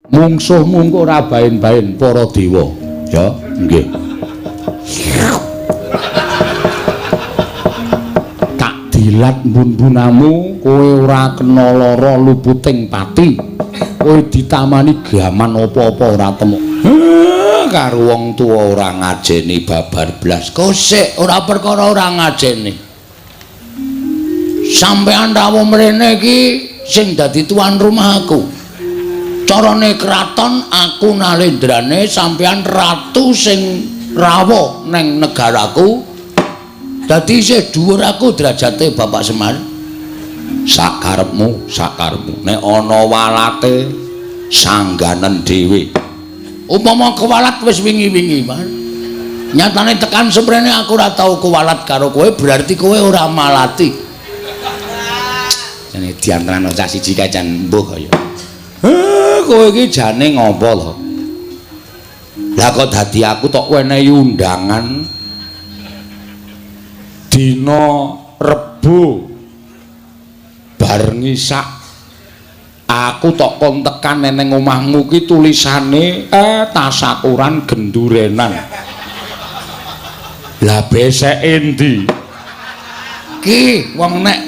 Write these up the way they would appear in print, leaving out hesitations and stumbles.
Mungsuhmu engko ora baen-baen para dewa. Ya, nggih. Tak dilat mbun-mbunamu, kowe ora kena lara luputing pati. Kowe ditamani gaman apa-apa ora temu. Karo wong tuwa ora ngajeni babar blas. Kosek ora perkara ora ngajeni. Sampeyan rawuh mrene iki sing dadi tuan rumah aku. Carane kraton aku nalendrane, sampeyan ratu sing rawuh neng negaraku. Dadi isih dhuwur aku derajate Bapak Semar. Sakarepmu, sakarepmu. Nek ana walate sangganen dhewe. Upama kewalat wis wingi-wingi, Mas. Nyatane tekan semrene aku ora tau kewalat karo kowe, berarti kowe ora malati. Jane diantarane cah siji kae jan mbuh kaya. Kowe iki jane ngopo to? Lah kok dadi aku tok wenehi undangan dina Rebo bar ngisak aku tok kon tekan neneng omahmu ki tulisane tasakuran gendurenan. Lah beseke endi? Ki wong nek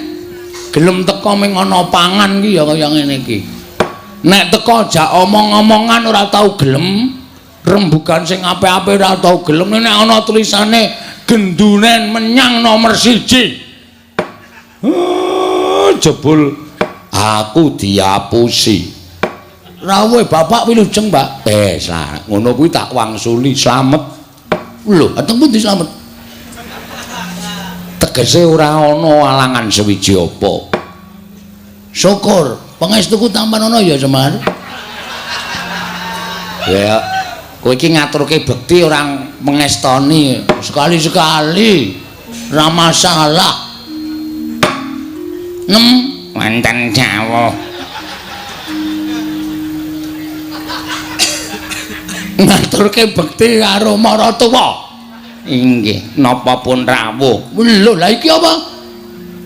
gelem teko ming ana pangan ki ya kaya ngene iki. Nek teko jak omong-omongan ora tau gelem, rembugan sing apik-apik ora tau gelem, nek ana tulisane genduren menyang nomor 1. Jebul aku diapusi. Rawuh bapak wilujeng, Pak. Ngono kuwi tak wangsuli slamet. Lho, ateng pundi slamet? Tegese ora ana alangan sewiji apa. Syukur, pangestuku tampan ana ya, Semar. Ya, kowe iki ngaturke bekti ora mengestoni sekali-sekali. Ora masalah. Nem wonten jawuh. Ngaturke bekti karo maratuwa. Inggih, napa pun rawuh. Lho, lha iki apa?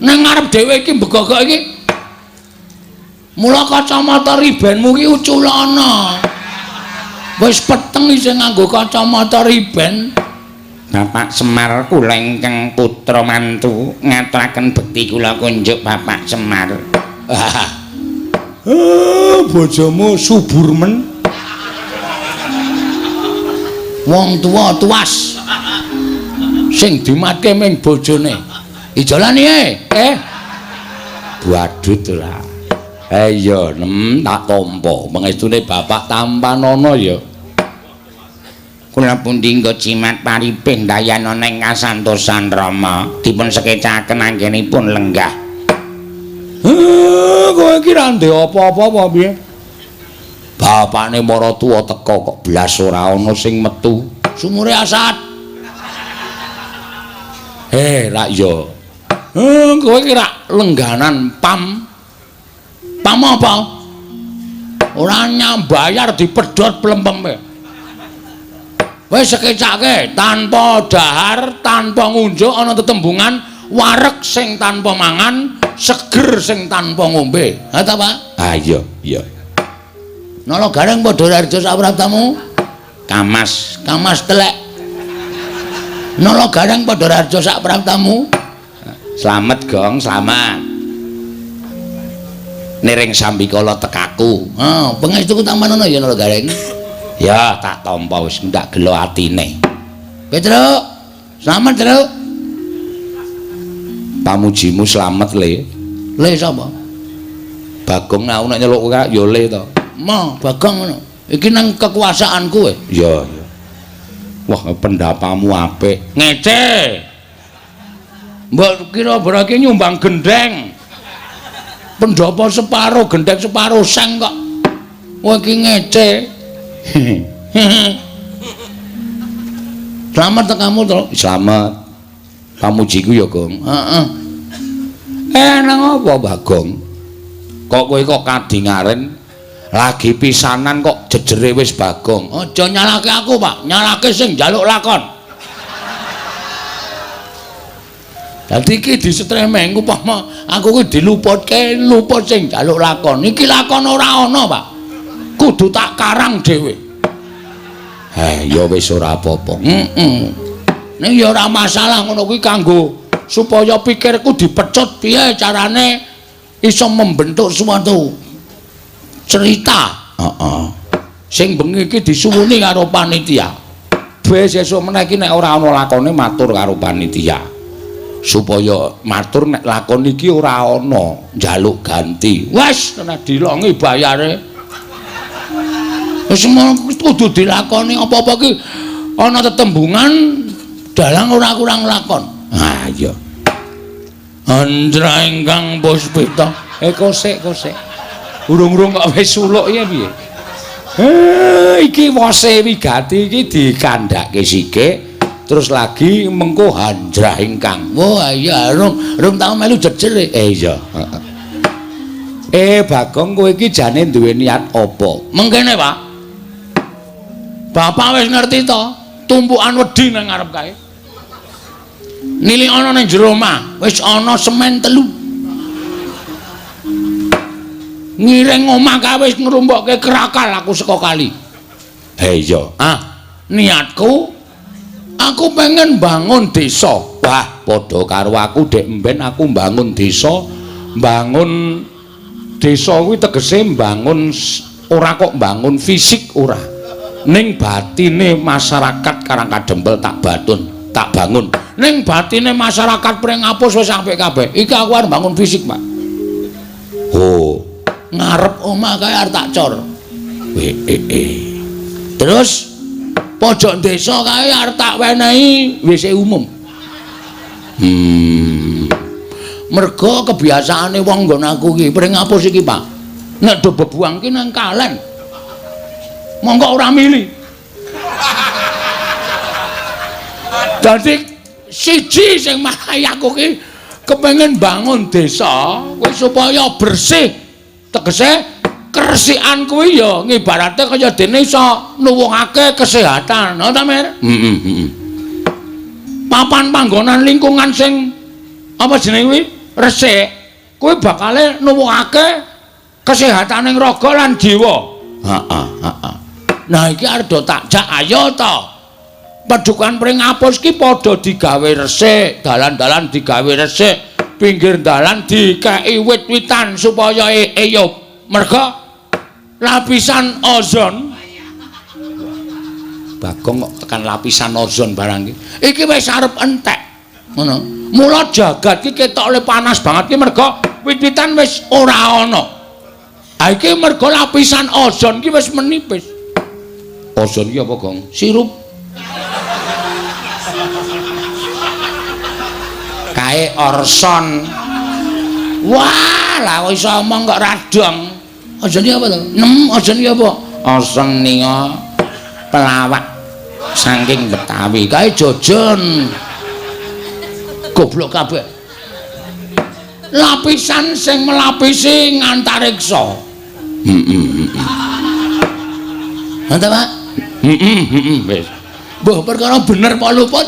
Nang ngarep dhewe iki mbegogok iki. Mula kacamata ribenmu ki uculana. Wis peteng isih nganggo kacamata riben. Bapak Semar kula ingkang putra mantu ngaturaken bekti kula kunjuk Bapak Semar. Bojomu subur men. Wong tuwa tuas. Sing dimatke ming bojone. Ijolane eh. Badut ora. Iya, nem tak tampa. Pangestune Bapak tampanana ya. Kula pundi nggo jimat paripih ndayana ing kasantosan Rama dipun sekecaken anggenipun lenggah. Kowe iki ra ndek apa-apa apa piye? Bapakne maratuwa teka kok blas ora ana sing metu. Sumure asat. Rak ya. Kowe iki rak lengganan pam. Pam apa? Ora nyambayar dipedhot plempeme. Wis sekecake tanpa dahar, tanpa ngunjuk ana tetembungan wareg sing tanpa mangan, seger sing tanpa ngombe. Ha ta, Pak? Ah iya, iya. Nala gareng padha raja sapraptamu? Kamas, kamas telek. Nala gareng padha raja sapraptamu? Slamet, Gong, slamet. Niring sambikala tekaku. Ha, pangestuku tampanana ya Nala Gareng. Ya, tak tampa wis ndak gelo atine. Petruk, slamet, Truk. Pamujimu slamet, Le. Le sapa? Bagong aku nek nyeluk kowe ya Le to. Ma, Bagong ngono. Iki nang kekuasaanku kowe. Iya, iya. Wah, pendapamu apik. Ngece. Mbok kira berarti nyumbang gendeng. Pendapa separo gendeng separo seng kok. Kowe iki ngece. Slamet tekamu to? Slamet. Pamujiku ya, Gong. Heeh. Nang apa, Bagong? Kok kowe kok kadingaren lagi pisanan kok jejere wis Bagong. Aja nyalake aku, Pak. Nyalake sing njaluk lakon. Dadi iki disetremeng upama aku ki diluputke luput sing njaluk lakon. Iki lakon ora ana, Pak. Kudu tak karang dhewe. Eh, ya wis ora apa-apa. Heeh. Ning ya ora masalah ngono kuwi kanggo supaya pikirku dipecut piye carane iso membentuk suatu cerita. Heeh. Sing bengi iki disuwuni karo panitia. Wis sesuk meneh iki nek ora ana lakone matur karo panitia. Supaya matur nek lakon iki ora ana njaluk ganti. Wis kena dilongi bayare. Wis kudu dilakoni apa-apa ki ana tetembungan dalang ora kurang lakon. Ha iya. Andra ingkang puspita. Eh kosek kosek. Urung-urung kok wis suluk ya piye? Iki wose wigati iki dikandhake sithik terus lagi mengko handrah ingkang. Wah iya rung tau melu jejer. Eh iya. Heeh. Eh Bagong kowe iki jane duwe niat apa? Mengkene, Pak. Bapak wis ngerti to, tumpukan wedi nang ngarep kae. Nilik ana ning jero omah, wis ana semen 3. Ngiring omah kae wis ngrumpokke krakal aku saka kali. Eh iya. Ah, niatku aku pengen bangun desa. Wah, padha karo aku dek mben aku mbangun desa, mbangun desa kuwi tegese mbangun ora kok mbangun fisik ora. Ning batine masyarakat Karang Kadempel tak batun, tak bangun. Ning batine masyarakat Pringapus wis apik kabeh. Iki aku arep bangun fisik, Pak. Oh, ngarep omah kae arep tak cor. Terus pojok desa kae arep tak wenehi WC umum. Mergo kebiasaane wong nggon aku iki Pringapus iki, Pak. Nek do bebuang ki nang kalen. Monggo ora mili. Dadi siji sing marai aku ki kepengin bangun desa kuwi supaya bersih. Tegese keresikan kuwi ya ngibarate kaya dene iso nuwuhake kesehatan, ngono ta, Mir? Heeh, heeh. Papan panggonan lingkungan sing apa jenenge kuwi resik, kuwi bakale nuwuhake kesehataning raga lan jiwa. Heeh, heeh. Nah iki arep do tak jak ayo to. Padukan Pringapus ki padha digawe resik, dalan-dalan digawe resik, pinggir dalan dikeki wit-witan supaya eyup. Merga lapisan ozon. Bagong kok tekan lapisan ozon barang iki. Iki wis arep entek. Ngono. Mula jagat ki ketok le panas banget ki merga wit-witan wis ora ana. Ha iki merga lapisan ozon ki wis menipis. Ozon ki apa, Gong? Sirup. Kae orson. Wah, lah kok iso omong kok radong. Ozon ki apa to? Nem, ozon ki apa? Ozon ninga pelawak saking Betawi. Kae jojon. Goblok kabeh. Lapisan sing melapisi ngantariksa. Heeh, heeh. Ngono, Pak? Heeh, heeh, wis. Mbah, perkara bener apa luput?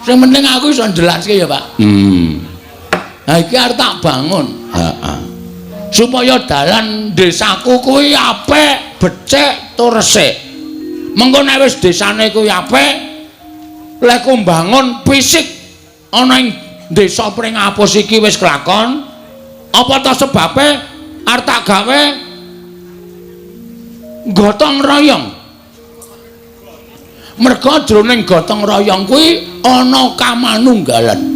Sing penting aku iso njelaske ya, Pak. Nah iki arep tak bangun. Heeh. Supaya dalan desaku kuwi apik, becik tur resik. Mengko nek wis desane kuwi apik, lek ku mbangun fisik ana ing desa Pringapus iki wis kelakon, apa ta sebabe arep tak gawe gotong royong. Merga jroning gotong royong kuwi ana kamanunggalan.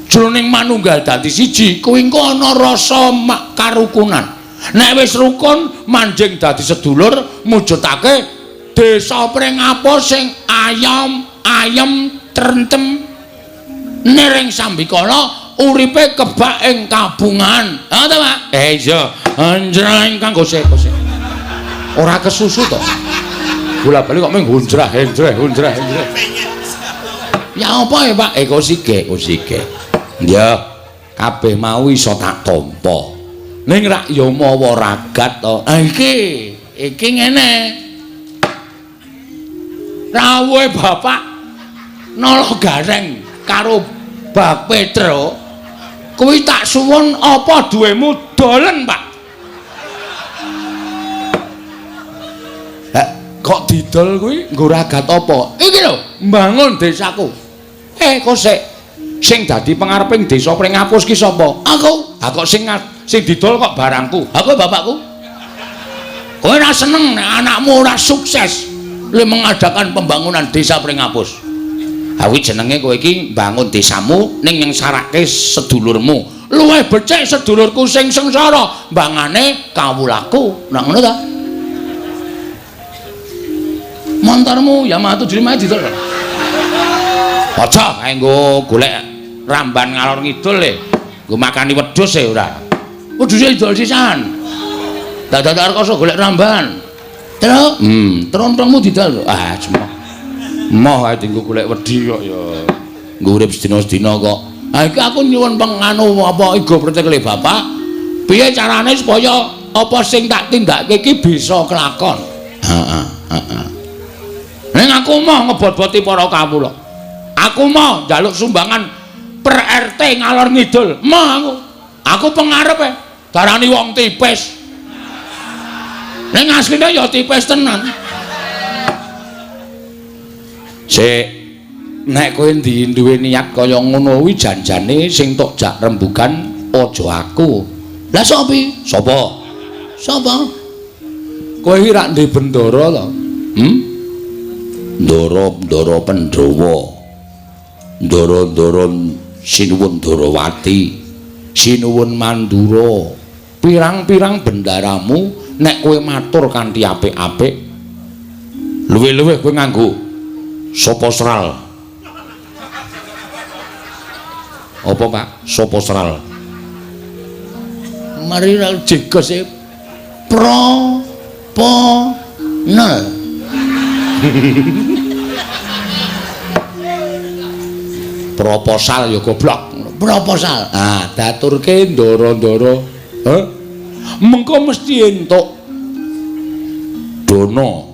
Jroning manunggal dadi siji kuwi engko ana rasa karukunan. Nek wis rukun manjing dadi sedulur mujudake desa Pringapus sing ayom, ayem, trentem niring sambikala uripe kebak ing kabungan. Ha ta, Pak? Eh iya, anjra ingkang gosek-gosek. Ora kesusu to. Bola-bali kok mung hunjrah, henjreh, hunjrah, henjreh. Ya apa ya, Pak? Eh kok sike, kok sike. Ya, kabeh mau iso tak tampa. Ning rak ya mawa ragat to. Ha iki, iki ngene. Rawuhe Bapak Nala Gareng karo Bak Petro kuwi tak suwun apa duwemu dolen, Pak. Kok didol kuwi nggo ragat apa? Iki lho, mbangun desaku. Kok sik sing dadi pengareping desa Pringapus ki sapa? Aku. Ha kok sing didol kok barangku? Ha kowe bapakku. Kowe ora seneng nek anakmu ora sukses le mengadakan pembangunan desa Pringapus. Ha kuwi jenenge kowe iki mbangun desamu ning nyengsarake sedulurmu. Luwih becik sedulurku sing sengsara mbangane kawulaku. Nah ngono ta? Montormu Yamaha 75 didol. Aja kae nggo golek ramban ngalor ngidul le. Nggo makani wedhus e ora. Wedhuse didol sisan. Dadak rekoso golek ramban. Terus, trontongmu didol. Ah, cuma. Moh ae dienggo golek wedhi kok ya. Nggo urip sedina-sedina kok. Ha iki aku nyuwun penganu apa igo pretekle bapak. Piye carane supaya apa sing tak tindakake iki bisa kelakon? Heeh, heeh. Ning aku moh ngebot-boti para kawula. Aku moh njaluk sumbangan per RT ngalor ngidul. Moh aku. Aku pengarepe darani wong tipis. Ning asline ya tipis tenan. Sik, nek kowe duwe niat kaya ngono kuwi janjane sing tok jak rembugan aja aku. Lah sapa? Sapa? Sapa? Kowe iki rak ndek bendara to? Ndara-ndara Pandhawa. Ndara-ndara Sinuwun Darawati, Sinuwun Mandura. Pirang-pirang bendaramu nek kowe matur kanthi apik-apik, luwih-luwih kowe nganggo sapa sral. Apa, Pak? Sapa sral? Mari ra jegos e pro po nel. Proposal ya goblok. Proposal. Ah, daturke ndara-ndara. Heh. Mengko mesti entuk dana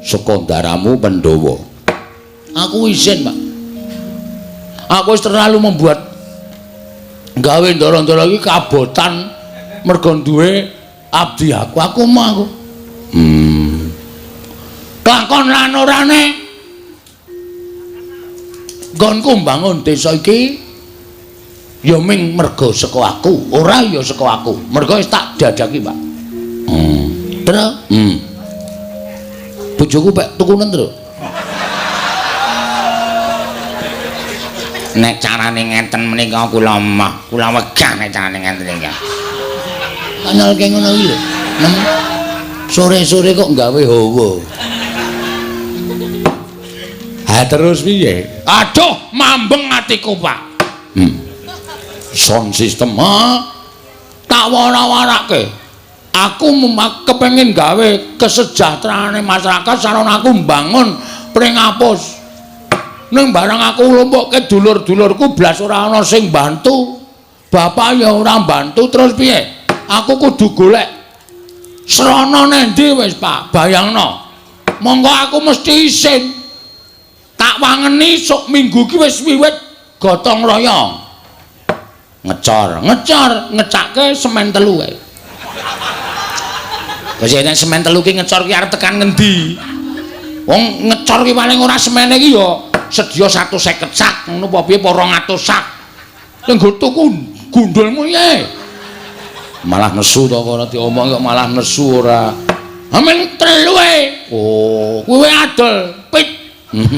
saka ndaramu Pandhawa. Aku izin, Pak. Aku wis terlalu membuat gawe ndara-ndara iki kabotan mergo duwe abdi aku. Aku mau aku. Lakon lan orane nggonku mbangun desa iki ya ming mergo saka aku, ora ya saka aku. Mergo wis tak dadaki, Pak. Terus, bojoku pek tukunen, Tru. Nek carane ngenten menika kula moh, kula wegah nek carane ngenten iki. Anyalke ngono iki lho. Sore-sore kok gawe hawa. Ha terus piye? Aduh, mambeng atiku, Pak. Sound system, ha? Tak wara-warake. Aku kepengin gawe kesejahteraane masyarakat sarana aku mbangun Pringapus. Ning barang aku nglumpukke dulur-dulurku blas ora ana sing bantu. Bapak ya ora bantu terus piye? Aku kudu golek srana nendi wis, Pak? Bayangno. Monggo aku mesti isin. Tak wangeni sok minggu ki wis wiwit gotong royong. Ngecor, ngecor, ngecake semen telu kae. Wis nek semen telu ki ngecor ki arep tekan ngendi? Wong ngecor ki paling ora semene ki ya sedya 150 sak, ngono apa piye apa 200 sak. Sing nggo tuku gundulmu piye? Malah nesu to ora diomong kok malah nesu ora. Amen telu e. Oh, kuwi adol pit. Heeh,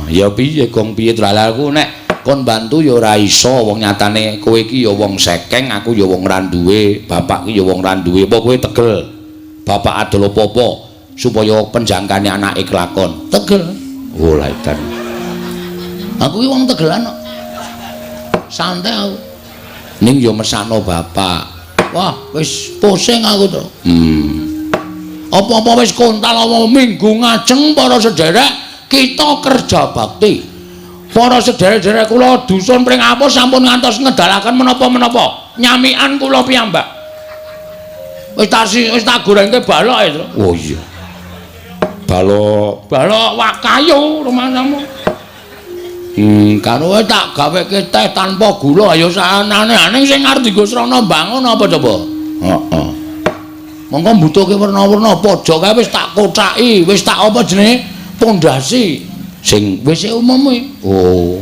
ya piye gong piye aku nek kon bantu ya ora iso wong nyatane kowe iki ya wong sekeng, aku ya wong ra duwe, bapak ki ya wong ra duwe. Apa kowe tegel? Bapak adol apa-apa supaya penjangkane anake kelakon. Tegel. Oh, lha edan. Aku ki wong tegelan kok. Santai aku. Ning ya mesakno bapak. Wah, wis pusing aku to. Apa-apa wis kontal apa minggu ngajeng para sederek kita kerja bakti. Para sederek-sederek kula dusun Pringapus sampun ngantos ngedalaken menapa-menapa. Nyamikan kula piyambak. Wis tak gorengke balok e, Tru. Oh iya. Balok, balok wak kayu rumangsamu. Karo tak gaweke teh tanpa gula ayo saanane. Ning sing arep dienggo srana mbangun apa coba? Heeh. Monggo mbutuhke werna-werna pojok kae wis tak kocaki, wis tak apa jenenge? Pondasi sing WC umum kuwi. Oh.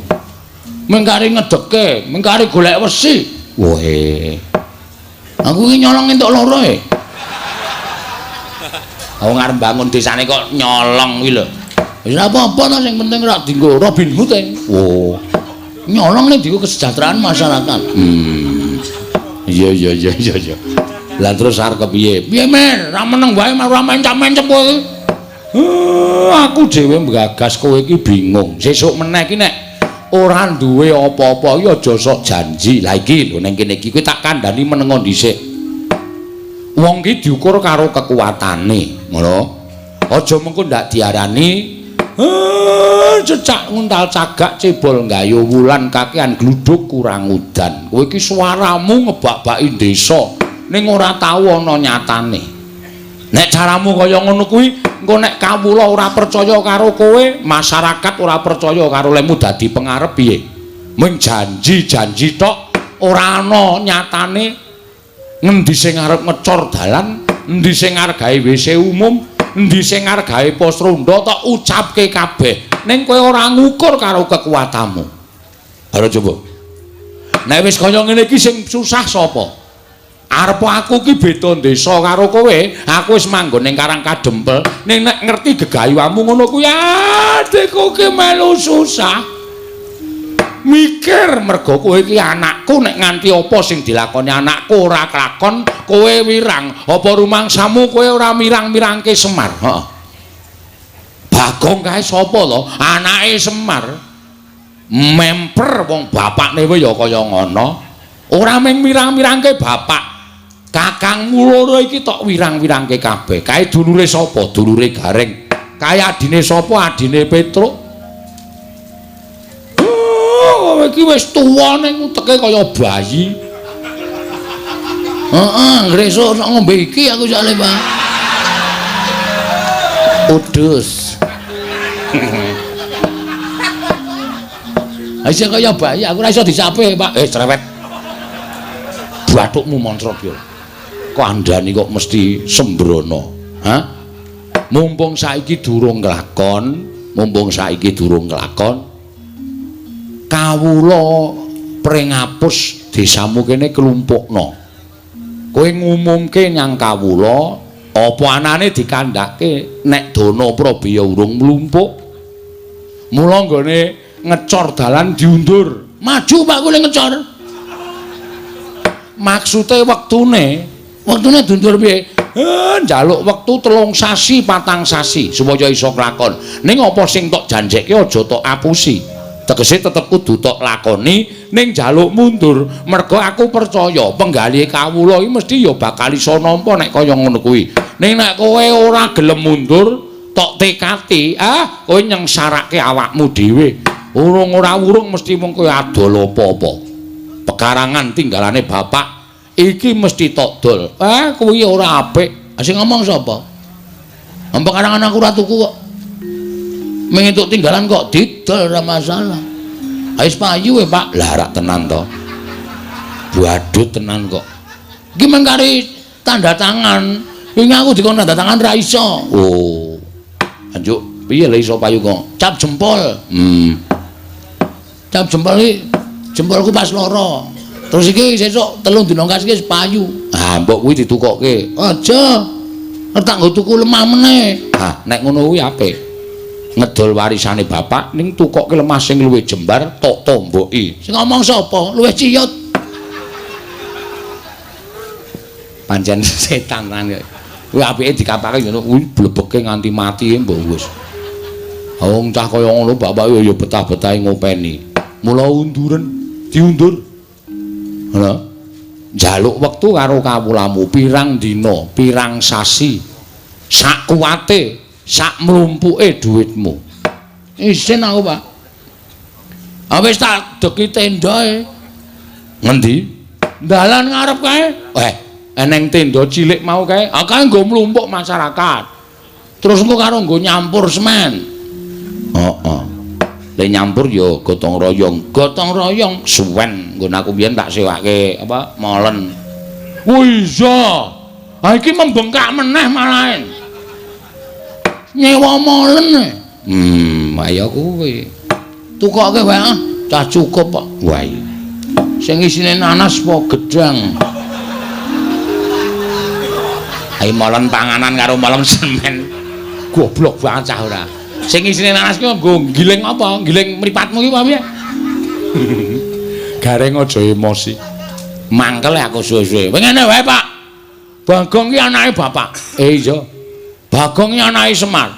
Mengkari ngedeke, mengkari golek wesi. Woe. Aku iki nyolong entuk loro e. Wong arep bangun desane kok nyolong kuwi lho. Wis ora apa-apa to, sing penting ora dienggo Robin Hood e. Oh. Nyolong ning dienggo kesejahteraan masyarakat. Iya iya iya iya iya. Lah terus arep kepiye? Piye Mir? Ra meneng wae ora mencap-mencep kowe iki. Aku dhewe nggagas kowe iki bingung. Sesuk meneh iki nek ora duwe apa-apa iki aja sok janji. Lah iki lho ning kene iki kowe tak kandhani menengo dhisik. Wong ki diukur karo kekuatane, ngono. Aja mengko ndak diarani cecak nguntal cagak cebol nggayu wulan kakean gluduk kurang udan. Kowe iki suaramu ngebak-baki desa ning ora tau ana nyatane. Nek caramu kaya ngono kuwi, engko nek kawula ora percaya karo kowe, masyarakat ora percaya karo lemu dadi pengarep piye? Mung janji-janji tok ora ana nyatane. Ngendi sing arep ngecor dalan, endi sing arep gawe WC umum, endi sing arep gawe pos ronda tok ucapke kabeh. Ning kowe ora ngukur karo kekuatanmu. Ayo coba. Nek wis kaya ngene iki sing susah sapa? Arep aku ki beda desa karo kowe, aku wis manggon ning Karang Kadempel, ning nek ngerti gegayuhamu ngono kuwi adikku ki melu susah. Mikir mergo kowe iki anakku, nek nganti apa sing dilakoni anakku ora kelakon, kowe wirang. Apa rumangsamu kowe ora mirang-mirangke Semar? Heeh. Bagong kae sapa to? Anake Semar. Memper wong bapakne wae ya kaya ngono. Ora mung mirang-mirangke bapak. Kakangmu loro iki tok wirang-wirangke kabeh. Kae dulure sapa? Dulure Gareng. Kae adine sapa? Adine Petruk. Kowe iki wis tuwa ning uteke kaya bayi. Heeh, ngresuk sok ngombe iki aku soalé, Pak. Udus. Isih kaya bayi, aku ora iso disape, Pak. Cerewet. Bathukmu moncrot yo. Kandhani kok mesti sembrono. Hah? Mumpung saiki durung kelakon, mumpung saiki durung kelakon. Kawula pringapus desamu kene klumpukno. Kowe ngumumke nyang kawula apa anane dikandhake nek dana prabaya urung mlumpuk. Mula nggone ngecor dalan diundur. Maju Pak kowe ngecor. Maksude wektune, wektune diundur piye? Njaluk wektu 3 sasi, 4 sasi supaya iso kelakon. Ning apa sing tok janjekke aja tok apusi. Tegese tetep kudu tok lakoni ning njaluk mundur. Mergo aku percaya penggalihe kawula iki mesti ya bakal iso nampa nek kaya ngono kuwi. Ning nek kowe ora gelem mundur, tok tekati, kowe nyengsarake awakmu dhewe. Urung ora urung mesti mung kowe adol apa-apa. Pekarangan tinggalane bapak iki mesti tok dol. Kuwi ora apik. Sing ngomong sapa? Pekarangan aku ora tuku kok. Mung entuk tinggalan kok didol ora masalah. Wis payu e, Pak. Lah rak tenan to. Badut tenan kok. Iki mung kari tanda tangan. Wingi aku dikon tanda tangan ra iso. Oh. Anjuk piye lho iso payu kok? Cap jempol. Cap jempol iki jempolku pas loro. Terus iki sesuk 3 dina kas iki wis payu. Ah, mbok kuwi ditukokke. Aja. Tak nggo tuku lemah meneh. Ah, nek ngono kuwi apik. Ngedol warisane bapak ning tukokke lemah sing luwih jembar tok tomboki. Sing ngomong sapa? Luwih ciyut. Pancen setan tenan kok. Kuwi apike dikapake ngono kuwi blebeke nganti mati mbok wis. Wong cah kaya ngono bapak ya betah-betahe ngopeni. Mula unduren, diundur. Ngono. Njaluk wektu karo kawulamu pirang dina, pirang sasi. Sak kuwate, sak mlumpuke dhuwitmu. Isin aku, Pak. Wis tak deki tendae. Ngendi? Dalan ngarep kae. Eneng tenda cilik mau kae. Ah kae nggo mlumpuk masyarakat. Terus engko karo nggo nyampur semen. Heeh. Le nyampur ya gotong royong. Gotong royong suwen nggon aku biyen tak sewake apa molen. Oh iya. Ha iki membengkak meneh malahen. Nyewa molen. Ayo kuwi. Tukoke wae ah, cah cukup kok. Wah. Sing isine nanas apa gedang? Ayo molen panganan karo molen semen. Goblok banget cah ora. Sing isine nanas ki nggo giling apa? Giling mripatmu ki apa piye? Gareng aja emosi. Mangkel aku suwe-suwe. Ngene wae, Pak. Bagong ki anake bapak. Iya. Bagong ki anake Semar.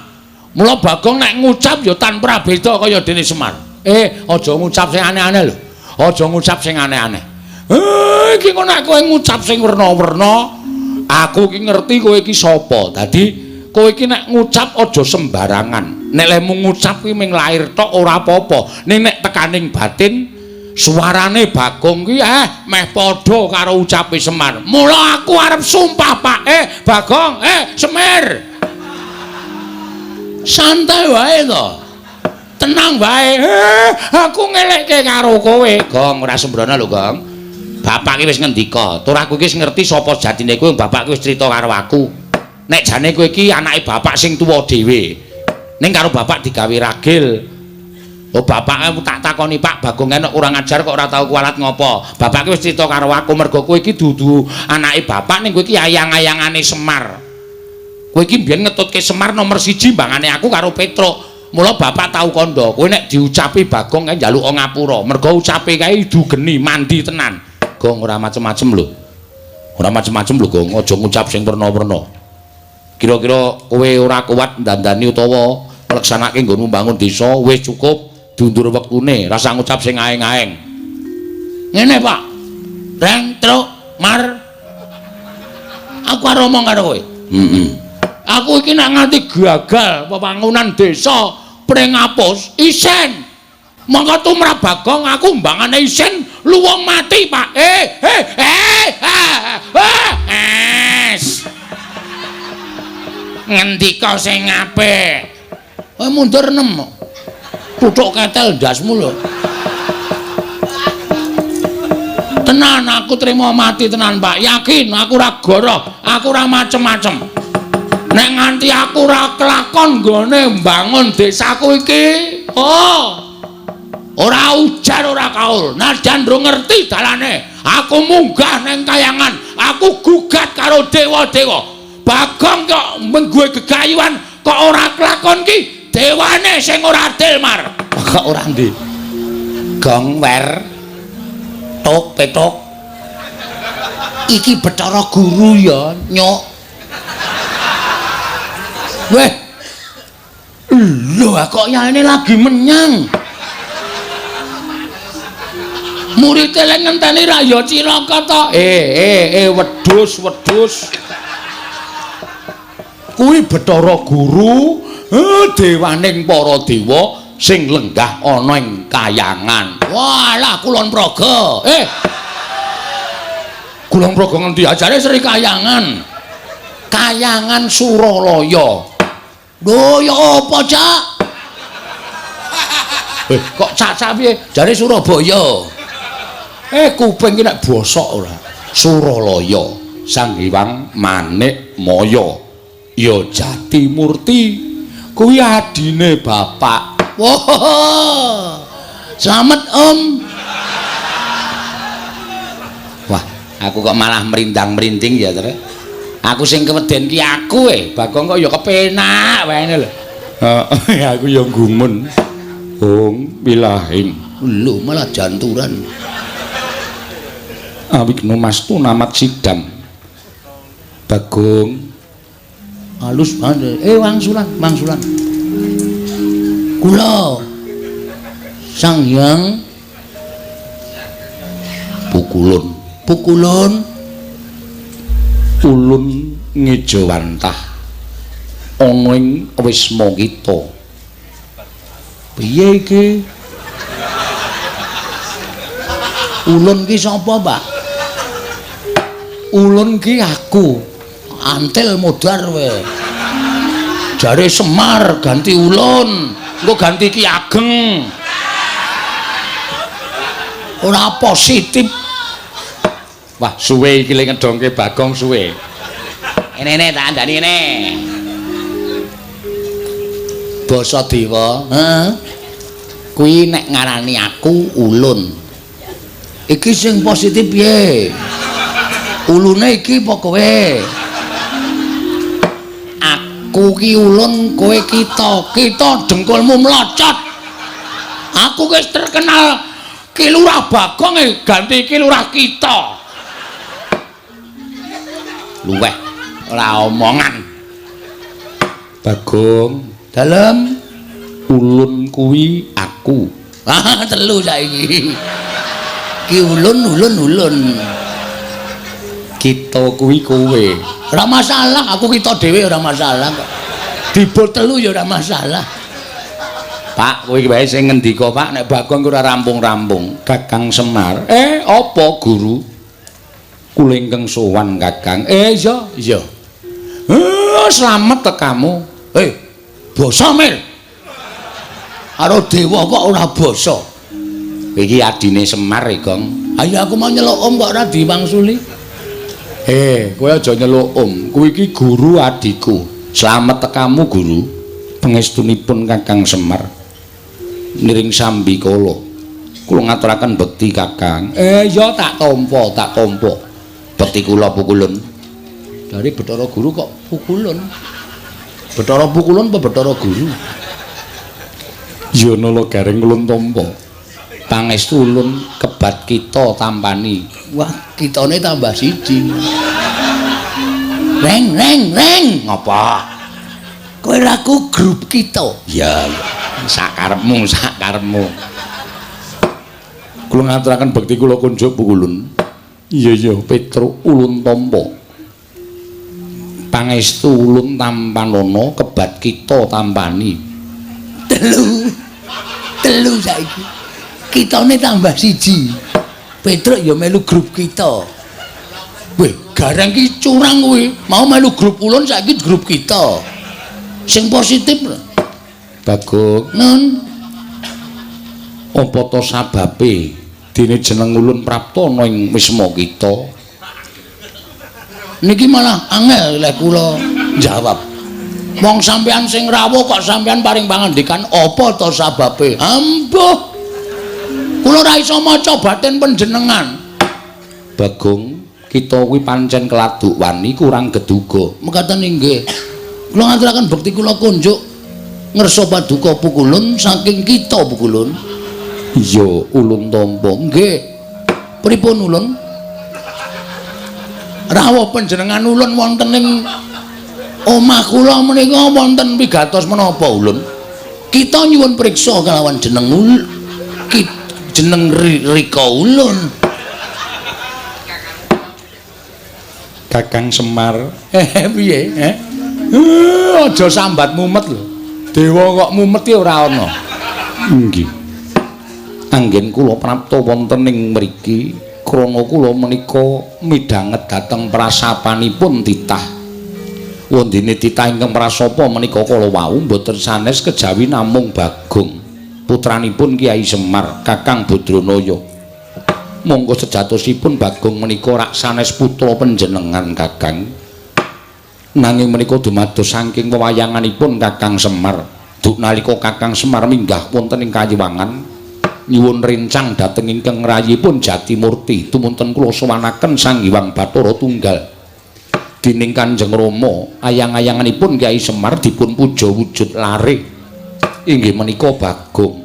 Mula Bagong nek ngucap ya tanpa beda kaya dene Semar. Aja ngucap sing aneh-aneh lho. Aja ngucap sing aneh-aneh. Iki kok nek kowe ngucap sing werna-werna, aku ki ngerti kowe iki sapa. Dadi kowe iki nek ngucap aja sembarangan. Nek lehmu ngucap kuwi ming lair tok ora apa-apa. Ning nek tekaning batin suarane Bagong ki meh padha karo ucape Semar. Mula aku arep sumpah, Pak. Bagong, Semir. Santai wae to. Tenang wae. Aku ngelekke karo kowe. Gong, ora sembrono lho, Gong. Bapak ki wis ngendika, tur aku iki wis ngerti sapa jatine kowe, bapak ki wis crita karo aku. Nek jane kowe iki anake bapak sing tuwa dhewe. Ning karo bapak digawe ragil. Oh, bapak tak takoni, Pak, Bagong enek kurang ajar kok ora tau kualat ngopo. Bapak ki wis crita karo aku mergo kowe iki dudu anake bapak ning kowe iki ayang-ayangane Semar. Kowe iki mbiyen ngetutke Semar nomor 1 mbangane aku karo Petruk. Mula bapak tau kandha, kowe nek diucapi Bagong kae njaluk ngapura. Mergo ucape kae idu geni, mandi tenan. Gong ora macem-macem lho. Ora macem-macem lho, Gong. Aja ngucap sing werna-werna. Kira-kira kowe ora kuat ndandani utawa ngleksanake nggonmu mbangun desa, wis cukup diundur wektune, rasa ngucap sing aeng-aeng. Ngene, Pak. Reng, truk, mar. Aku arep omong karo kowe. Heeh. Aku iki nek nganti gagal pembangunan desa Pringapus, isen. Mongko tumrap Bagong aku mbangane isen luwung mati, Pak. Es. Ngendika sing apik. Kowe mundur 6. Tutuk ketel ndasmu lho. Tenan aku trimo mati tenan, Pak. Yakin aku ora goroh, aku ora macem-macem. Nek nganti aku ora kelakon nggone mbangun desaku iki, oh. Ora ujar ora kaul. Najan ndro ngerti dalane, aku munggah neng kayangan, aku gugat karo dewa-dewa. Bagong kok menggue gegayuhan kok ora kelakon ki dewane sing ora adil, Mar. Kok ora ndi? Gong wer tok petok. Iki Bathara Guru ya, nyok. Weh. Lho, kok yaene lagi menyang. Murid lek ngenteni ra ya cilaka to. Wedhus, wedhus. Kuwi Bathara Guru, dewaning para dewa sing lenggah ana ing kayangan. Walah Kulon Progo. Kulon Progo ngendi ajare Sri Kayangan. Kayangan Suralaya. Lho ya apa, Cak? Kok cacak piye? Jare Surabaya. Kuping ki nek bosok ora. Suralaya, Sang Hyang Manik Maya. Ya Jati Murti. Kuwi adine bapak. Wah. Slamet, Om. Wah, aku kok malah merindang-merinding ya, Tre. Aku sing keweden ki aku Bagong kok ya kepenak wae lho. Heeh, aku ya gumun. Ong wilahing. Lho malah janturan. Awigna mastu namat sidam. Bagong halus banget. Wangsulan, wangsulan. Kula Sang Hyang Pukulun. Pukulun ulun ngejawantah ana ing wisma kita. Piye iki? Ulun ki sapa, Pak? Ulun ki aku. Antil modar kowe. Jare Semar ganti ulun, engko ganti Ki Ageng. Ora positif. Wah, suwe iki le ngedongke Bagong suwe. Ngene tak andani ngene. Basa dewa, heeh. Kuwi nek ngarani aku ulun. Iki sing positif piye? Ulune iki apa kowe? Aku ki ulun, kowe kita. Kita dengkulmu mlocot. Aku wis terkenal Ki Lurah Bagong ganti Ki Lurah kita. Luweh ora omongan. Bagong, dalem ulun kuwi aku. Ah, telu saiki. Ki ulun ulun ulun. Kita kuwi kowe. Ora masalah, aku kita dhewe ora masalah kok. Dibul telu ya ora masalah. Pak, kowe iki wae sing ngendika, Pak, nek Bagong ora rampung-rampung. Kakang Semar. Apa guru? Kula ingkang sowan, Kakang. Iya, iya. Slamet tekamu. Basa Mir. Karo dewa kok ora basa. Iki adine Semar, Gong. Ayo aku mau nyeluk om kok ora diwangsuli. Kowe aja nyeluk om. Kuwi iki guru adiku. Slamet tekamu, guru. Pangestunipun Kakang Semar. Niring sambi kala. Kula ngaturaken bekti, Kakang. Ya tak tampa, tak tampa. Bekti kula pukulun. Dari Bathara Guru kok pukulun. Bathara pukulun apa Bathara Guru? Ya nala gareng ulun tampa. Pangestu ulun kebat kita tampani. Wah, kitane tambah siji. Reng reng reng. Ngapa? Kowe raku grup kita. Ya, sakarepmu, sakarepmu. Kula ngaturaken bekti kula kunjuk pukulun. Iya iya, Petruk ulun tampa. Pangestu ulun tampanana kebat kita tampani. Telu. Telu saiki. Kitane tambah siji. Petruk ya melu grup kita. Weh, gareng ki curang kuwi. Mau melu grup ulun saiki grup kita. Sing positif lho. Bagong, nun. Apa to sababe dene jeneng ulun prapta ana ing wisma kita? Niki malah angel lek kula jawab. Wong sampean sing rawuh kok sampean paring pangandikan apa to sababe? Ambuh. Kula ora iso maca batin panjenengan. Bagong, kita kuwi pancen keladuk wani kurang geduga. Mekaten inggih. Kula ngaturaken bekti kula kunjuk ngersa paduka pukulun saking kita pukulun. Iya, ulun tampa. Nggih. Pripun ulun? Rawuh panjenengan ulun wonten ing omah kula menika wonten pigatos menapa ulun? Kita nyuwun priksa kalawan jeneng jeneng Rika ulun. Kakang Semar. Piye? Aja sambat mumet lho. Dewa kok mumet ki ora ana. Nggih. Anggen kula prapta wonten ing mriki krana kula menika midhanget dhateng prasapanipun titah. Wondene titah ingkang prasapa menika kala wau mboten sanes kejawi namung Bagong, putranipun Kyai Semar, Kakang Badranaya. Monggo sejatosipun Bagong menika rak sanes putra panjenengan, Kakang. Nanging menika dumados saking wewayanganipun Kakang Semar. Duk nalika Kakang Semar minggah wonten ing Kayiwangan nyuwun rencang dhateng ingkang rayipun Jatimurti, tumunten kula sowanaken Sang Hyang Bathara Tunggal. Dening Kanjeng Rama, ayang-ayanganipun Kyai Semar dipun puja wujud lare. Inggih menika Bagong.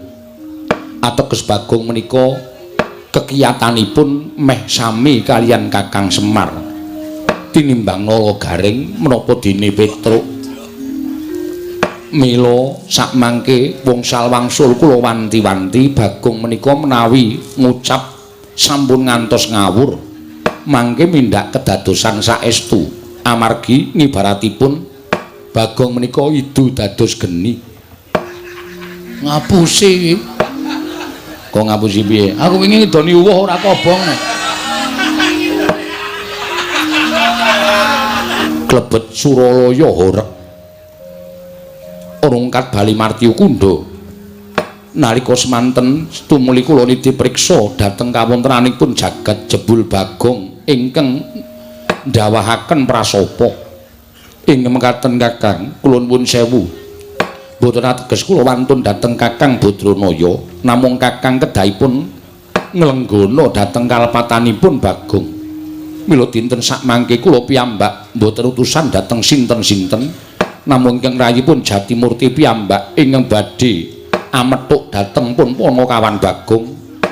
Ateges Bagong menika kekiyatanipun meh sami kaliyan Kakang Semar. Tinimbang nala garing menapa dene Petruk. Mila sakmangke wngsal wangsul kula wanti-wanti Bagong menika menawi ngucap sampun ngantos ngawur mangke mindak kedadosan saestu amargi ngibaratipun Bagong menika idu dados geni. Ngapusi. Kok ngapusi piye? Aku wingi ngidoni uwuh ora kobong. Klebet Suralaya horeg. Rungkat Bali Martyu Kundha. Nalika semanten tumuli kula niti priksa dhateng kawontenanipun jagat jebul Bagong ingkang ndawahaken prasapa. Ing mekaten Kakang, kula nuwun sewu. Mboten ateges kula wantun dhateng Kakang Badranaya, namung Kakang kedahipun nglenggana dhateng kalepatanipun Bagong. Mila dinten sakmangke kula piyambak mboten utusan dhateng sinten-sinten, namung ingkang rayipun Jatimurti piyambak ingkang badhe amethuk dhateng pun Panakawan Bagong.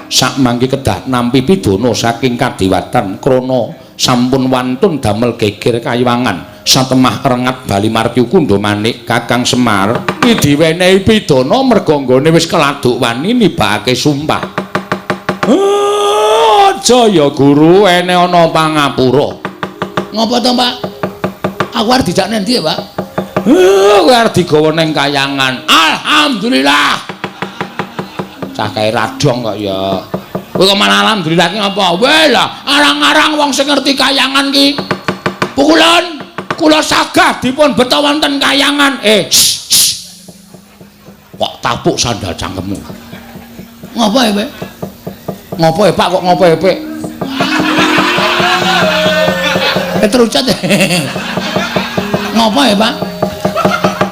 Sakmangke kedah nampi pidana saking kadewatan krana sampun wantun damel geger kayiwangan satemah rengat bali martyu kundha manik. Kakang Semar iki diwenehi pidana merga nggone wis keladuk wani nibakake sumpah. Aja ya guru, ene ana pangapura. Ngopo to, Pak? Aku arep dijak nang ndi ya, Pak? Kowe arep digawa ning kayangan. Alhamdulillah. Cah kae radong kok ya. Kowe kok malah alhamdulillah ki ngapa? Weh lah, arang-arang wong sing ngerti kayangan ki. Pukulan kula sagah dipun beto wonten kayangan. Kok tapuk sandal cangkemmu. Ngopo ya, Pak? Ngopo ya, Pak? Kok ngopo ya, Pak? Terucat. Ngopo ya, Pak?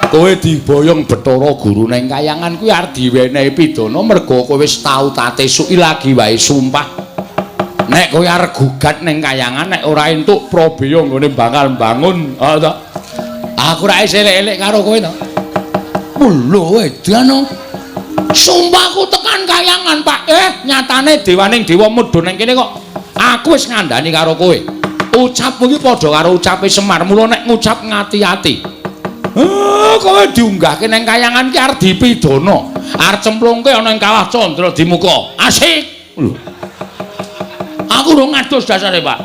Kowe diboyong Bathara Guru ning kayangan kuwi arep diwenehi pidana merga kowe wis tau tate suki lagi wae sumpah. Nek kowe arep gugat ning kayangan nek ora entuk prabeya nggone bakal mbangun, ha ta? Aku ra isih elek-elek karo kowe to. Lho edan. Sumpahku tekan kayangan, Pak. Nyatane dewaning dewa mudhun ning kene kok aku wis ngandani karo kowe. Ucapmu iki padha karo ucape Semar, mula nek ngucap ngati-ati. Kowe diunggahke ning kayangan ki arep dipidana. Arep cemplungke ana ing kawah Candra Dimuka. Asik. Lho. Aku urung ngadus dasare, Pak.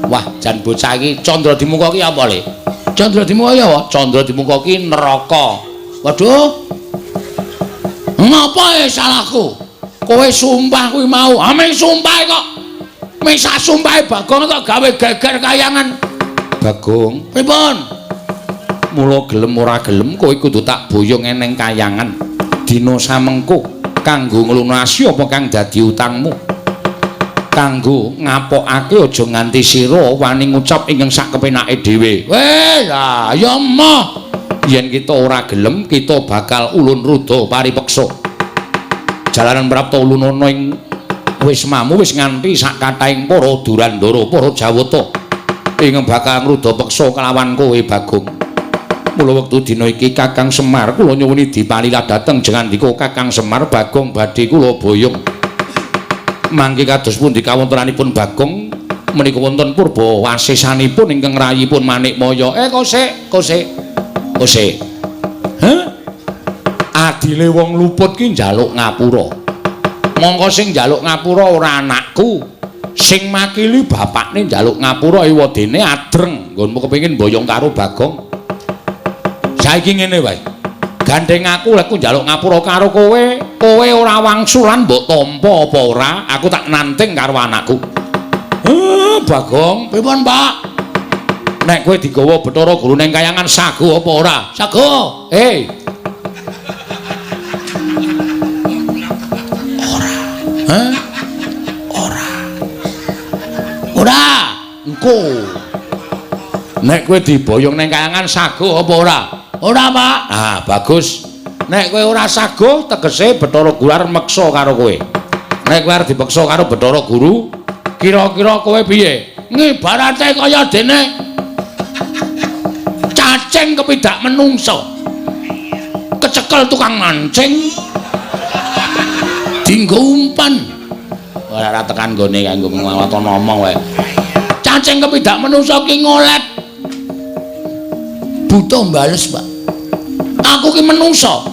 Wah, jan bocah iki Candra Dimuka ki apa, Le? Candra Dimuka ya apa? Candra Dimuka ki neraka. Waduh. Ngapa e salahku? Kowe sumpah kuwi mau. Ah, ming sumpah kok. Ming sak sumpahe Bagong kok gawe geger kayangan. Bagong, pripun? Mula gelem ora gelem kowe kudu tak boyong eneng kayangan dina samengko kanggo nglunasi apa kang dadi utangmu, kanggo ngapokake aja nganti sira wani ngucap ingkang sak kepenake dhewe. Weh lah ya emoh, yen kita ora gelem kita bakal ulun ruda paripeksa. Jalaran prapta ulunana ing wismamu wis nganti sak kathahing para durandara para jawata ingkang bakal ngruda peksa kelawan kowe Bagong. Mula wektu dina iki Kakang Semar kula nyuwuni dipalilah dhateng jengandika Kakang Semar Bagong badhe kula boyong. Mangke kados pundi kawontenanipun Bagong menika wonten purba wasesanipun ingkang rayipun Manikmaya. Kosek, kosek. Kosek. Heh? Adile wong luput ki njaluk ngapura. Mongko sing njaluk ngapura ora anakku. Sing makili bapakne njaluk ngapura ewadene adreng nggonmu kepengin boyong karo Bagong. Saiki ngene wae. Gandeng aku lek njaluk ngapura karo kowe, kowe ora wangsulan mbok tampa apa ora, aku tak nanting karo anakku. Bagong, pripun, Pak? Nek kowe digawa Bathara Guru ning kayangan sago apa ora? Sago. Ora. Hah? Ora. Ora. Engko. Nek kowe diboyong ning kayangan sago apa ora? Ora, Pak. Ah, bagus. Nek kowe ora sago, tegese Bathara Guru arep meksa karo kowe. Nek kowe arep dipeksa karo Bathara Guru, kira-kira kowe piye? Ngibarate kaya dene cacing kepidak menungso. Kecekel tukang mancing. Dinggo umpan. Ora tekan nggone kanggo ngwaton ngomong wae. Cacing kepidak menungso ki ngolet. Buta mbales, Pak. Aku ki menungso.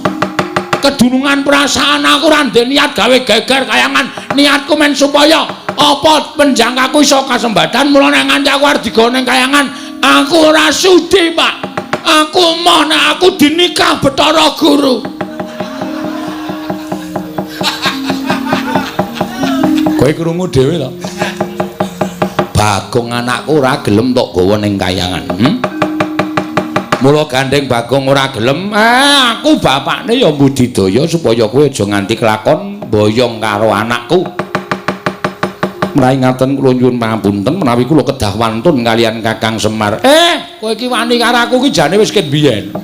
Kedunungan perasaan aku ora ndek niat gawe geger kayangan. Niatku men supaya apa penjangkaku iso kasembadan. Mula nek nganti aku arep digawa ning kayangan, aku ora sudi, Pak. Aku moh nek aku dinikah Bathara Guru. Kowe krungu dhewe to. Bagong anakku ora gelem tok gawa ning kayangan. Mula gandeng Bagong ora gelem, aku bapakne ya mbudidaya supaya kowe aja nganti kelakon boyong karo anakku. Mraih ngaten kula nyuwun pangapunten menawi kula kedah wantun kaliyan Kakang Semar. Kowe iki wani karo aku iki jane wis ket biyen.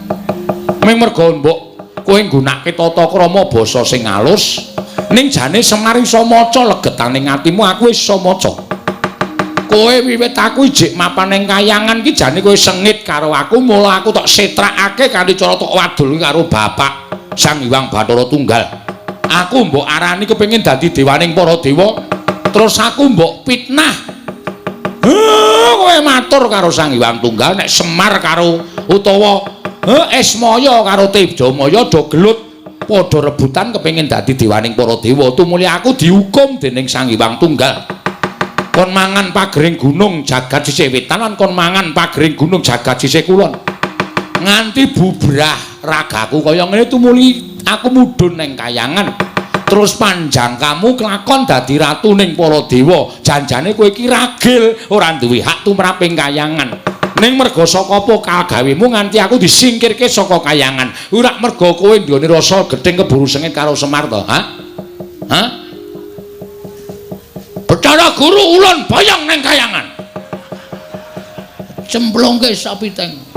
Ming merga mbok kowe nggunakake tata krama basa sing alus, ning jane Semar iso maca legetaning atimu, aku wis iso maca. Kowe wiwit aku ijik mapan ning kayangan iki jane kowe sengit karo aku, mula aku tok setrakake kanthi cara tok wadul karo bapak Sang Hyang Bathara Tunggal. Aku mbok arani kepengin dadi dewaning para dewa, terus aku mbok fitnah. Kowe matur karo Sang Hyang Tunggal nek Semar karo utawa Ismaya karo Tejamaya do gelut padha rebutan kepengin dadi dewaning para dewa. Tumuli aku dihukum dening Sang Hyang Tunggal. Kon mangan pagering gunung jagat sisih wetan lan kon mangan pagering gunung jagat sisih kulon. Nganti bubrah ragaku kaya ngene tumuli aku mudhun ning kayangan. Terus panjang kamu kelakon dadi ratu ning para dewa. Janjane kowe iki ragil, ora duwe hak tumrap ing kayangan. Ning merga saka apa kagawemu nganti aku disingkirke saka kayangan. Ora merga kowe nduweni rasa gething keburu sengit karo Semar to, ha? Ha? Bathara Guru ulun boyong ning kayangan. Cemplungke sapiteng.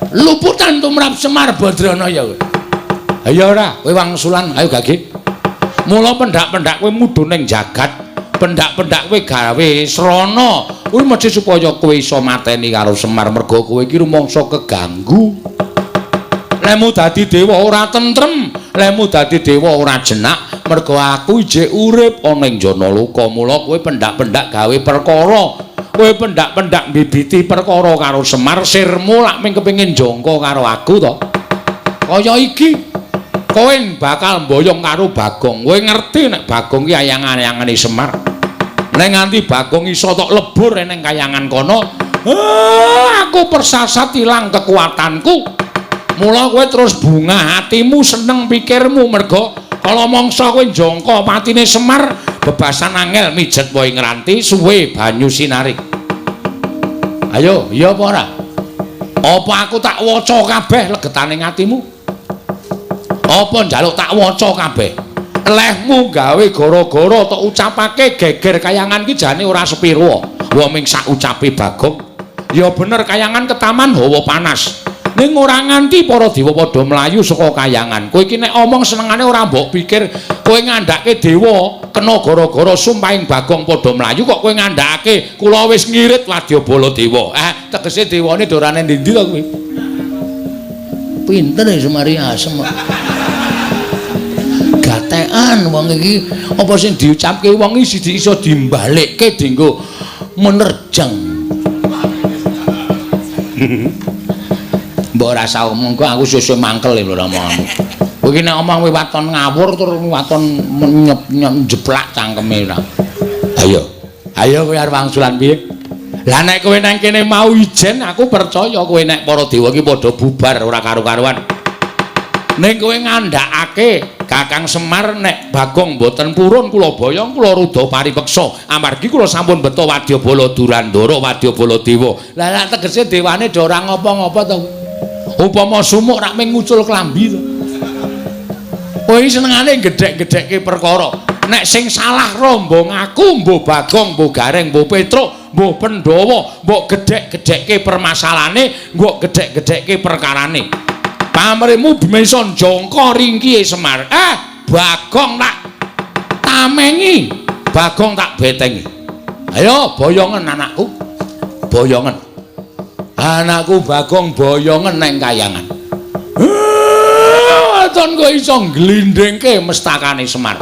Luputan tumrap Semar Badranaya kowe. Ayo ora, kowe wangsulan, ayo gage. Mula pendak-pendak kowe mudhun ning jagat, pendak-pendak kowe gawe srana. Kuwi mesti supaya kowe iso mateni karo Semar merga kowe iki rumangsa keganggu. Lemu dadi dewa ora tentrem, lemu dadi dewa ora jenak, merga aku ijik urip ana ing Janaloka. Mula kowe pendak-pendak gawe perkara. Kowe pendak-pendak mbibiti perkara karo Semar, sirmu lak mung kepengin jangka karo aku to. Kaya iki kowe bakal mboyong karo Bagong. Kowe ngerti nek Bagong ki ayang-ayangane Semar. Nek nganti Bagong iso tok lebur ning kayangan kono, aku persasat ilang kekuatanku. Mula kowe terus bungah hatimu, seneng pikirmu merga kala mangsa kowe njangka patine Semar, bebasan angel mijet wae ngranti suwe banyu sinarik. Ayo, iya apa ora? Apa aku tak waca kabeh legetaning atimu? Apa njaluk tak waca kabeh? Lehmu gawe gara-gara tok ucapake geger kayangan ki jane ora sepiro. Wong ming sak ucape Bagong. Ya bener kayangan ketaman hawa panas. Ning ora nganti para dewa padha mlayu saka kayangan. Kowe iki nek omong senengane ora mbok pikir kowe ngandhake dewa kena gara-gara sumpahing Bagong padha mlayu kok kowe ngandhakake kula wis ngirit wadyabala dewa. Tegese dewane dorane ndi-ndi to kowe? Pinter ya Semari asem. Gatekan wong iki apa sing diucapke wong iki iso dimbalekke dienggo menerjang. Mbok ora usah omong kok aku sesuk mangkel lho omonganmu. Kowe iki nek omong kowe waton ngawur terus waton njeplak cangkeme ora. Ayo. Ayo kowe arep wangsulan piye? Lah nek kowe nang kene mau ijen aku percaya kowe nek para dewa iki padha bubar ora karu-karuan. Ning kowe ngandhakake Kakang Semar nek Bagong mboten purun kula boyong kula rudha paripeksa amargi kula sampun beto wadyabala Durandara wadyabala dewa. Lah nek tegese dewane do ora ngopo-ngopo to. Upama sumuk rak mung ngucul klambi to. Kowe iki senengane gedhek-gedhekke perkara. Nek sing salah rombong aku, mbuh Bagong, mbuh Gareng, mbuh Petruk, mbuh Pandhawa, mbok gedhek-gedhekke permasalahane, mbok gedhek-gedhekke perkarane. Pamrihmu bisa njangka ringkihe Semar. Bagong tak tamengi, Bagong tak betengi. Ayo boyongen anakku. Boyongen. Anakku Bagong boyongen nang kayangan. Waton kowe iso ngglindhingke mestakane Semar.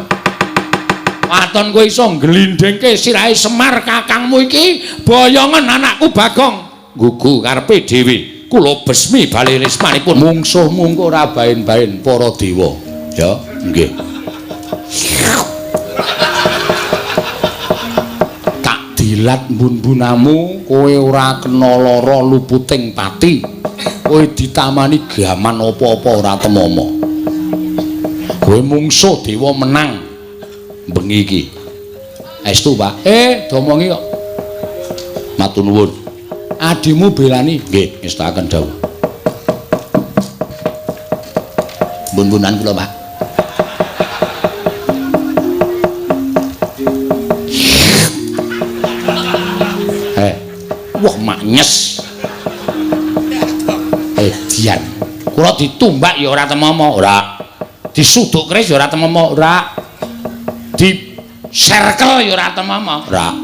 Waton kowe iso ngglindhingke sirahe Semar kakangmu iki, boyongen anakku Bagong. Gugu karepe dhewe. Kula besmi bali rismanipun mungsuhmu engko ora baen-baen para dewa. Ya, nggih. Tak dilat mbun-mbunamu, kowe ora kena lara luputing pati. Kowe ditamani gaman apa-apa ora temama. Kowe mungsuh dewa menang bengi iki. Estu, Pak. Domongi kok. Matur nuwun. Adimu belani. Nggih, ngestakaken dawuh. Mbun-mbunan kula, Pak. Maknyes. Edian. Kula ditumbak ya ora temomo, ora. Disuduk keris ya ora temomo, ora. Di serkel ya ora temomo, ora.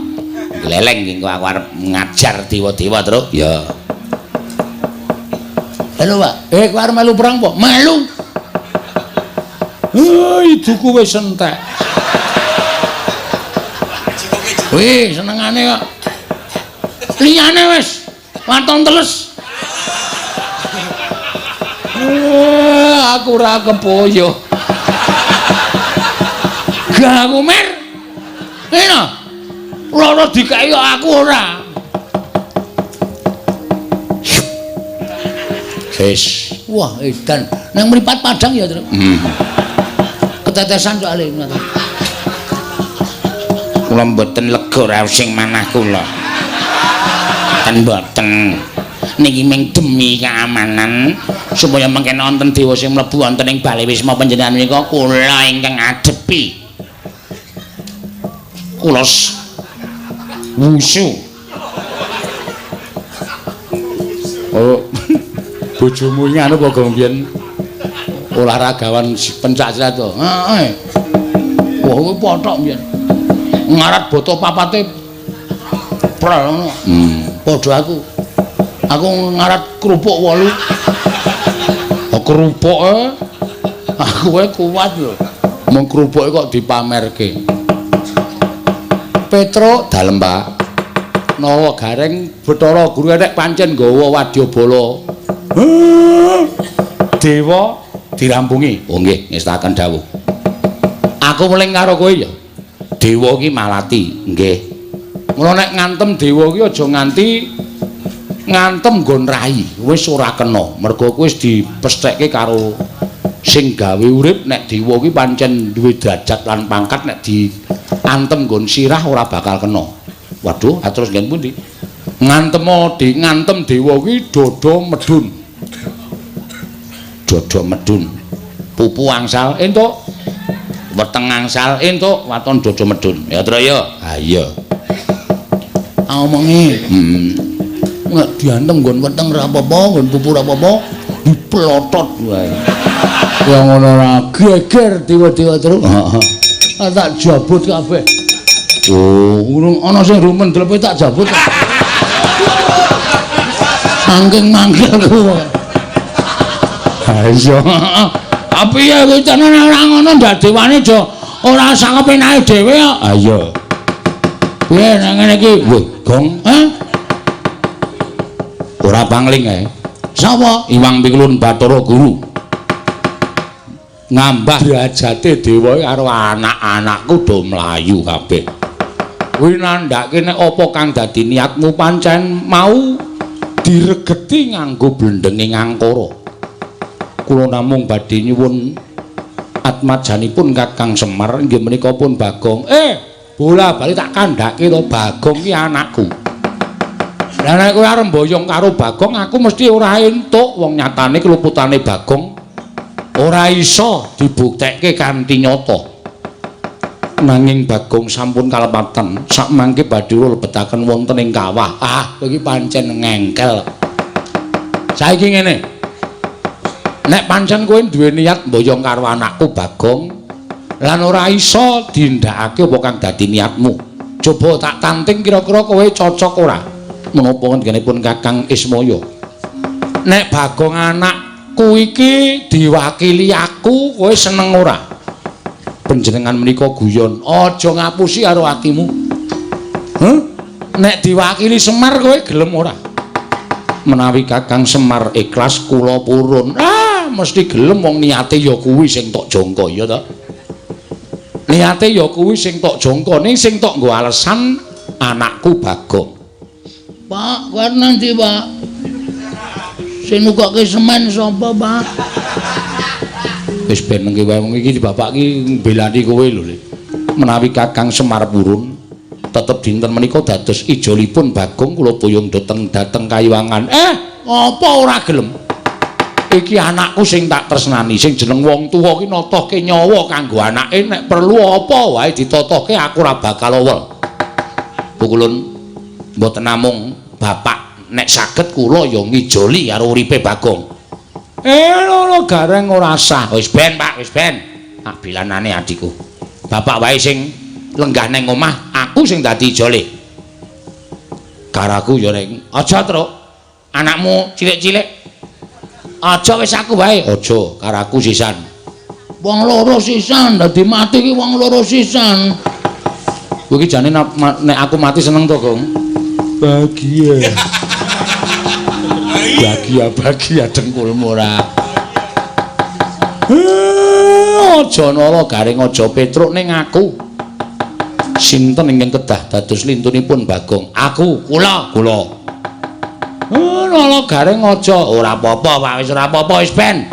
Gleleng iki aku arep ngajar dewa-dewa, Truk. Ya. Halo, Pak. Kowe arep melu perang apa? Melu. Iduku wis entek. Wih, senengane kok. Liyane wis waton teles. Aku ora kepoyo. Gak aku mer. Ngene. Loro dikeki kok aku ora. Wis. Wah, edan. Nang mripat padang ya, Truk. Ketetesan soalé ngono. Kula mboten lega raos sing manah kula. Ten mboten. Niki ming demi keamanan supaya mengken wonten dewa sing mlebu wonten ing bale wisma panjenengan menika kula ingkang adepi. Kula wusu. Oh. Bojomu iki anu apa gong biyen olahragawan pencak silat to? Heeh. Wah, kuwi pothok biyen. Ngarat boto papate prel ngono. Padha aku. Aku ngarat kerupuk 8. Oh, kerupuke aku wae kuat lho. Mung kerupuke kok dipamerke. Petruk dalem, Pak. Nawa gareng Bathara Guru enek pancen nggawa wadyabala. Dewa dirampungi. Oh nggih, ngestaken dawuh. Aku weling karo kowe ya. Dewa iki malati, nggih. Mula nek ngantem dewa iki aja nganti ngantem nggon rai, wis ora kena. Mergo kuwi wis dipesthekke karo sing gawe urip nek dewa iki pancen duwe derajat lan pangkat nek diantem nggon sirah ora bakal kena. Waduh, terus nggen pundi? Ngantemo di ngantem dewa iki dada medhun. Dada medhun. Pupu angsal entuk. Weteng angsal entuk, waton dada medhun. Ya, Tru ya. Ha iya. Omongi. Nek diantem nggon weteng ora apa-apa, nggon pupu ora apa-apa, diplotot wae. Ya ngono ora geger dewa-dewa terus. Heeh. Tak jabut kabeh. Oh, urung ana sing rumen dlepe tak jabut. Saking mangkelku. Ha iya. Tapi ya kuwi tenan ora ngono ndak dewane aja ora sakepenake dhewe kok. Ha iya. Piye nek ngene iki? Wih, gong. Hah? Ora pangling ae. Sapa? Iwang Pikulun Bathara Guru. Ngambah derajate dewa karo anak-anakku do mlayu kabeh. Kuwi nandhake nek apa kang dadi niatmu pancen mau diregeti nganggo blendenge ngangkara. Kula namung badhe nyuwun atmajanipun Kakang Semar inggih menika pun Bagong. Bola bali tak kandhake to Bagong ki anakku. Lah nek kowe arep mboyong karo Bagong aku mesti ora entuk wong nyatane keluputane Bagong ora iso dibuktekke kanthi nyata. Nanging Bagong sampun kalepatan sakmangke badhe lebetaken wonten ing kawah. Ah, kowe iki pancen ngengkel. Saiki ngene. Nek pancen kowe duwe niat mboyong karo anakku Bagong lan ora iso dindakake apa kang dadi niatmu. Coba tak tanting kira-kira kowe cocok ora? Menapa ngenipun Kakang Ismaya? Nek Bagong anakku iki diwakili aku, kowe seneng ora? Panjenengan menika guyon, aja ngapusi karo atimu. Huh? Nek diwakili Semar kowe gelem ora? Menawi Kakang Semar ikhlas kula purun. Ah, mesti gelem wong niate ya kuwi sing tok jangka ya ta. Niate ya kuwi sing tok jangka ning sing tok nggo alesan anakku Bagong. Pak, kowe nanti, Pak. Sing nukokke semen sapa, Pak? Wis ben nengke wae wong iki bapak iki mbelani kowe lho. Menawi Kakang Semar purun tetep dinten menika dados ijolipun Bagong kula boyong dhateng Kayiwangan. Apa ora gelem? Iki anakku sing tak tresnani, sing jeneng wong tuwa ki notohke nyawa kanggo anake nek perlu apa wae ditotohke aku ora bakal owel. Pukulun mboten namung bapak Nek saged kula ya ngijoli karo uripe Bagong. Lho Gareng ora sah. Wis ben, Pak, wis ben. Tak bilanane adikku. Bapak wae sing lenggah nang omah, aku sing dadi ijole. Karaku ya reng. Aja, Truk. Anakmu cilik-cilik. Aja wis aku wae. Aja, karaku sisan. Wong loro sisan, dadi mati ki wong loro sisan. Kowe iki jane nek aku mati seneng to, Gong? Bahagia. Bahagia, bahagia dengkulmu ora. Aja Nala Gareng, aja Petruk ning aku. Sinten ingkang kedah dados lintunipun Bagong? Aku, kula, kula. Nala Gareng aja. Ora apa-apa, Pak, wis ora apa-apa wis ben.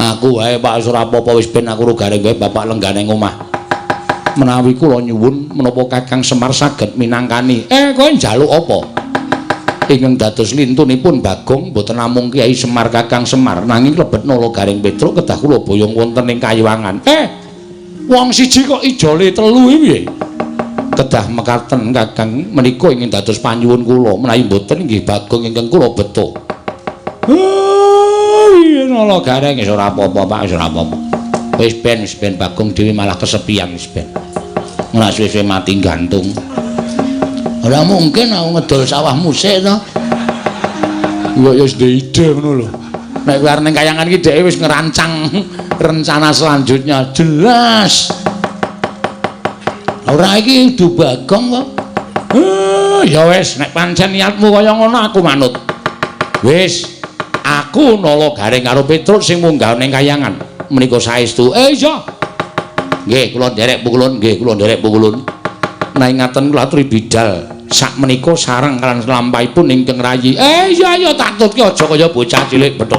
Aku wae, Pak, wis ora apa-apa wis ben aku ro Gareng wae bapak lenggah ning omah. Menawi kula nyuwun menapa Kakang Semar saged minangkani. Kowe njaluk apa? Ingkang dados lintunipun Bagong mboten namung Kyai Semar Kakang Semar nanging lebet Nala Gareng Petruk kedah kula boyong wonten ing Kayuwangan. Wong siji kok ijole telu iki piye? Kedah mekaten Kakang menika ingin dados panyuwun kula menawi mboten inggih Bagong ingkang kula beto. Iya Nala Gareng wis ora apa-apa Pak, wis ora apa-apa. Wis ben Bagong dhewe malah kesepian wis ben. Ora suwe-suwe mati gantung. Ora mungkin aku ngedol sawahmu sik to. Kok ya wis duwe ide ngono lho. Nek kowe arep ning kayangan iki dheke wis ngerancang rencana selanjutnya jelas. Ora iki kudu Bagong kok. Ya wis nek pancen niatmu kaya ngono aku manut. Wis, aku Nala Gareng karo Petruk sing munggah ning kayangan. Menika saestu. Iya. Nggih, kula nderek pukulun, nggih, kula nderek pukulun. Nek ngaten kula aturi bidal sak menika sareng lan lampahipun ingkang rayi. Iya iya tak tutke aja kaya bocah cilik bethuk.